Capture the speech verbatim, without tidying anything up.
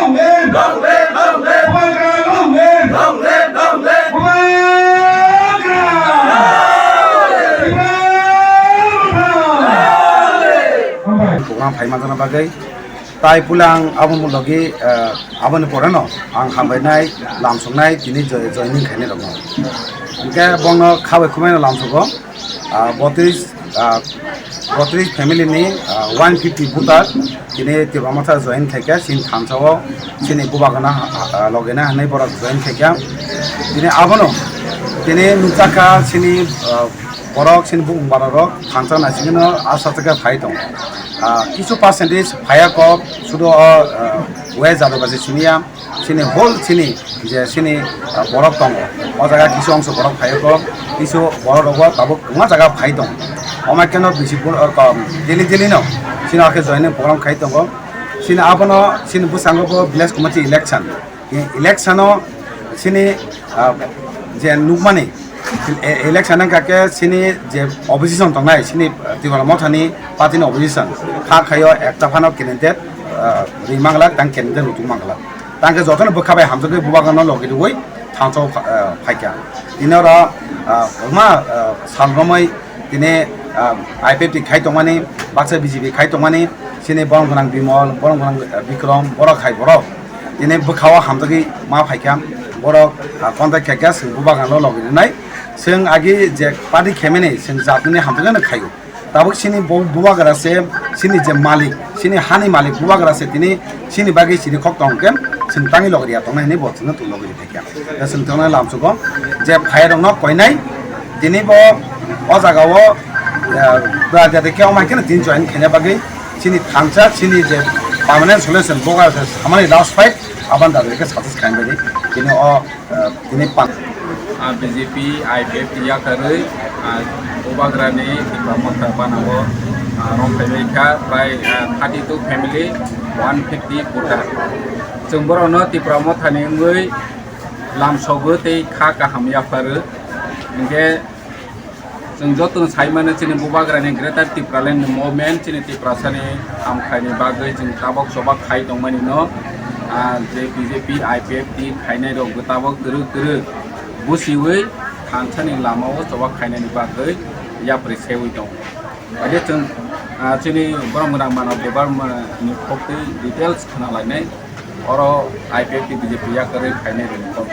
long live! Long live, long live! Bubagra long live! Long live, long live! Bubagra! Tipra Motha! Hambai. Program phai manjana bagwi tai pulang abo logi, eh, aboni poreno ang hambainai, lamsoknai, tini joy-, joining khainai rokno. Hwnkhe bongno khabai khumaino lamsogo. Ah, botris, ah, botris family ni, ah, one fifty voter tini Tipra Motha join khaikha, chini thansa o chini bubagra, ah, ah, logena hinwi borok join khaikha. Tini abono tini nukjakha chini, ah, borok chini bumung bara rok thansa naisigwino aswk aswk khe phai tong. Ah, kisu percentage phaiya kok sudo o, ah, west jado bai se siniya. Chini whole chini je chini, ah, borok tongo. O jaga kisu ongso borok phai tongo, kisu borok rogo tabuk kwbangma jaga phai tongo. Omo keno bisi bul-, ah, kom, daily daily no chini akhe joining program khai tongo. Chini abono chini bwskango bo village committee election. Election o chini, ah, je nukmani, e-, election wngkha khe chini je opposition tongnai, chini Tipra Motha ni party ni opposition, kha khaio ekta phano candidate, ah, ri manglak, tang candidate rutuk manglak. Tang khe jotono bwkha bai hamjakgwi bubagrano logi rwui thansa o pha-, ah, phaikha. Tini oro, ah, kwbangma, ah, sal romwi tini, ah, I P F T khai tongmani, baksa B J P khai tongmani, chini borom gwnang Bimol, borom gwnang, ah, Bikrom, borok hai borok. Tini bwkha o hamjakgwi ma phaikha, borok, ah, contact khaikha, chwng bubagrano logi rwnai. Chwng agi je party khaimani, chwng jatni hamjakgwi no khaio. Tabuk chini bo-, bubagra se, chini je malik, chini hani malik bubagra se tini chini bagwi chini khok tong khe chwng tangwi logri ya tongnai hinwi bo chwngno tong logri phaikha. Da chwng tongnai lamsugo je phairokno koinai tini bo o jaga o, eh, bwra jate khe omo hai kheno tini join khaina bagwi chini thansa chini je permanent solution bubagra se samani last fight aban da khe success khaina bagwi tini o Ah, tini pan. Ah, B J P, I P F T yakarwi, ah, bubagrani Tipra Motha banao, ah, rong phaibai kha, prai, ah, thirty two family, one fifty voter. Chwng borokno Tipra Mothani wngwi lamsogo tei kha kaham yapharo. Hinkhe Chwng jotono sai mano, chini bubagrani Greater Tipraland ni movement, chini Tiprasani hamkhaini bagwi chwng tabok chobak khai tongmani no, ah, je B J P, I P F T khainai rok bo tabok kwrwk kwrwk busiwi thansani lama o chobak khainani bagwi yapri sewi tongo. Ade chwng, ah, chini borom gwnang mano Debbarma ni koktwi details khna lainai. Oro I P F T B J P yakarwi khainai rwngkok.